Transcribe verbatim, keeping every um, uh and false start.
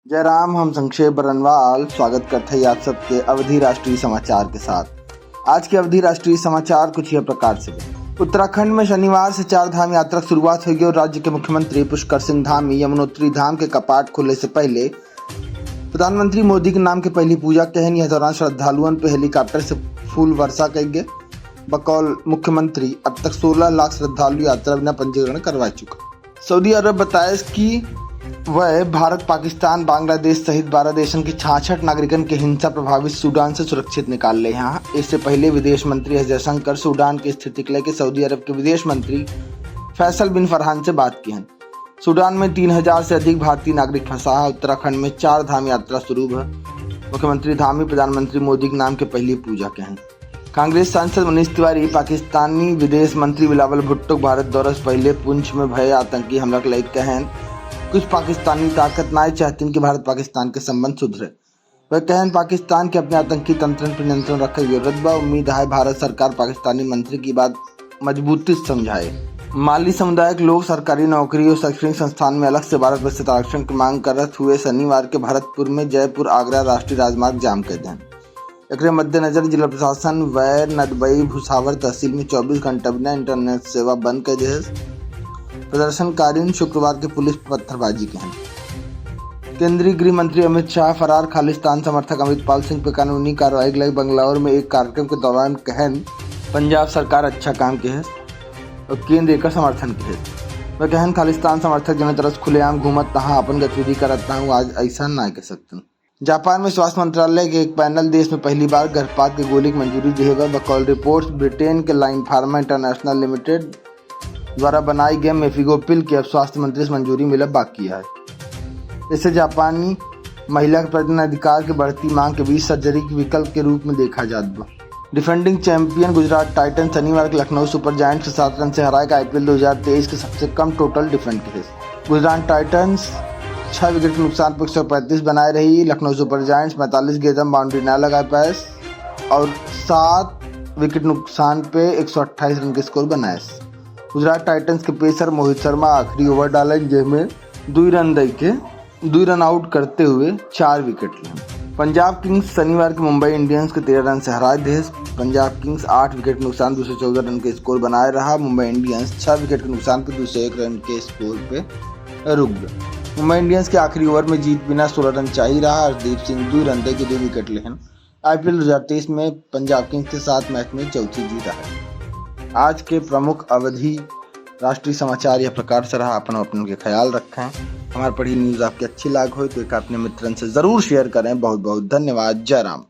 जय राम, हम संक्षेप बरनवाल स्वागत करत हई आप सबके अवधी राष्ट्रीय समाचार के साथ। आज के अवधी राष्ट्रीय समाचार कुछ यह प्रकार से बा। उत्तराखंड में शनिवार से चार धाम यात्रा की शुरुआत होगी और राज्य के मुख्यमंत्री पुष्कर सिंह धामी यमुनोत्री धाम के कपाट खुले से पहले प्रधानमंत्री मोदी के नाम के पहली पूजा कहन। यह दौरान श्रद्धालुअन पे हेलीकॉप्टर से फूल वर्षा कइल गए। बकौल मुख्यमंत्री अब तक सोलह लाख श्रद्धालु यात्रा बिना पंजीकरण करवा चुका। सऊदी अरब बताइस कि वह भारत, पाकिस्तान, बांग्लादेश सहित बारह देशन के छियासठ नागरिकन के हिंसा प्रभावित सूडान से सुरक्षित निकाल ले हैं। इससे पहले विदेश मंत्री एस जयशंकर सूडान की स्थिति के लेके सऊदी अरब के विदेश मंत्री फैसल बिन फरहान से बात किहन। सूडान में तीन हजार से अधिक भारतीय नागरिक फंसा है। उत्तराखंड में चार धाम यात्रा शुरू है। मुख्यमंत्री धामी प्रधानमंत्री मोदी के नाम के पहली पूजा कहन। कांग्रेस सांसद मनीष तिवारी पाकिस्तानी विदेश मंत्री बिलावल भुट्टो के भारत दौरा से पहले पुंछ में भय आतंकी हमला के लइके कहन, कुछ पाकिस्तानी ताकत नाय चाहतीन कि भारत पाकिस्तान के संबंध सुधरे। वह कहन, पाकिस्तान के अपने आतंकी तंत्रन पर नियंत्रण रखे की जरूरत बा। उम्मीद है भारत सरकार पाकिस्तानी मंत्री की बात मजबूती से समझाए। माली समुदाय के लोग सरकारी नौकरी और शैक्षणिक संस्थान में अलग से बारह प्रतिशत आरक्षण की मांग करत हुए शनिवार के भरतपुर में जयपुर आगरा राष्ट्रीय राजमार्ग जाम कर दें। एकरे मद्देनजर जिला प्रशासन वैर, नदबई, भुसावर तहसील में चउबीस घंटा बिना इंटरनेट सेवा बंद कर देहस। प्रदर्शनकारियों शुक्रवार के पुलिस पर पत्थरबाजी कहन। केंद्रीय गृह मंत्री अमित शाह फरार खालिस्तान समर्थक अमृतपाल सिंह पे कानूनी कार्रवाई के लगे बंगलौर में एक कार्यक्रम के दौरान कहन, पंजाब सरकार अच्छा काम के है और केंद्र एकर समर्थन के है। वह कहन, खालिस्तान समर्थक जौने तरह से खुलेआम घूमत तहाँ अपन गतिविधि करत तहाँ आज ऐसा ना कह सकते। जापान में स्वास्थ्य मंत्रालय के एक पैनल देश में पहली बार गर्भपात के गोली की मंजूरी दिहे बा। बकौल रिपोर्ट्स, ब्रिटेन के लाइन फार्मा इंटरनेशनल लिमिटेड द्वारा बनाई गई मेफिगोपिल के अब स्वास्थ्य मंत्री से मंजूरी मिलब बाकी है। इससे जापानी महिला के प्रजनन अधिकार के बढ़ती मांग के बीच सर्जरी के विकल्प के रूप में देखा जात बा। डिफेंडिंग चैंपियन गुजरात टाइटन शनिवार के लखनऊ सुपर जायंट्स के सात रन से हराए के आईपीएल दो हज़ार तेईस के सबसे कम टोटल डिफेंड के। गुजरात टाइटंस छह विकेट के नुकसान पर एक सौ पैंतीस बनाए रही। लखनऊ सुपर जायंट्स पैंतालीस गेंदन बाउंड्री ना लगा पाए और सात विकेट नुकसान पे एक सौ अट्ठाईस रन के स्कोर बनाए। गुजरात टाइटंस के पेसर मोहित शर्मा आखिरी ओवर डालन, जेमे दुई रन दे के दुई रन आउट करते हुए चार विकेट लें। पंजाब किंग्स शनिवार के मुंबई इंडियंस के तेरह रन से हरा देस। पंजाब किंग्स आठ विकेट के नुकसान दो सौ चौदह रन के स्कोर बनाए रहा। मुंबई इंडियंस छह विकेट के नुकसान पर दो सौ एक रन के स्कोर पे रुक गए। मुंबई इंडियंस के आखिरी ओवर में जीत बिना सोलह रन चाहिए रहा। अर्शदीप सिंह दुई रन दे के दुई विकेट लेहन। आईपीएल दो हज़ार तेईस में पंजाब किंग्स के सात मैच में चौथी जीत है। आज के प्रमुख अवधी राष्ट्रीय समाचार यह प्रकार से रहा। अपन, अपन के ख्याल रखें। हमार पढ़ी न्यूज़ आपके अच्छी लाग होई तो एक अपने मित्रन से जरूर शेयर करें। बहुत बहुत धन्यवाद। जय राम।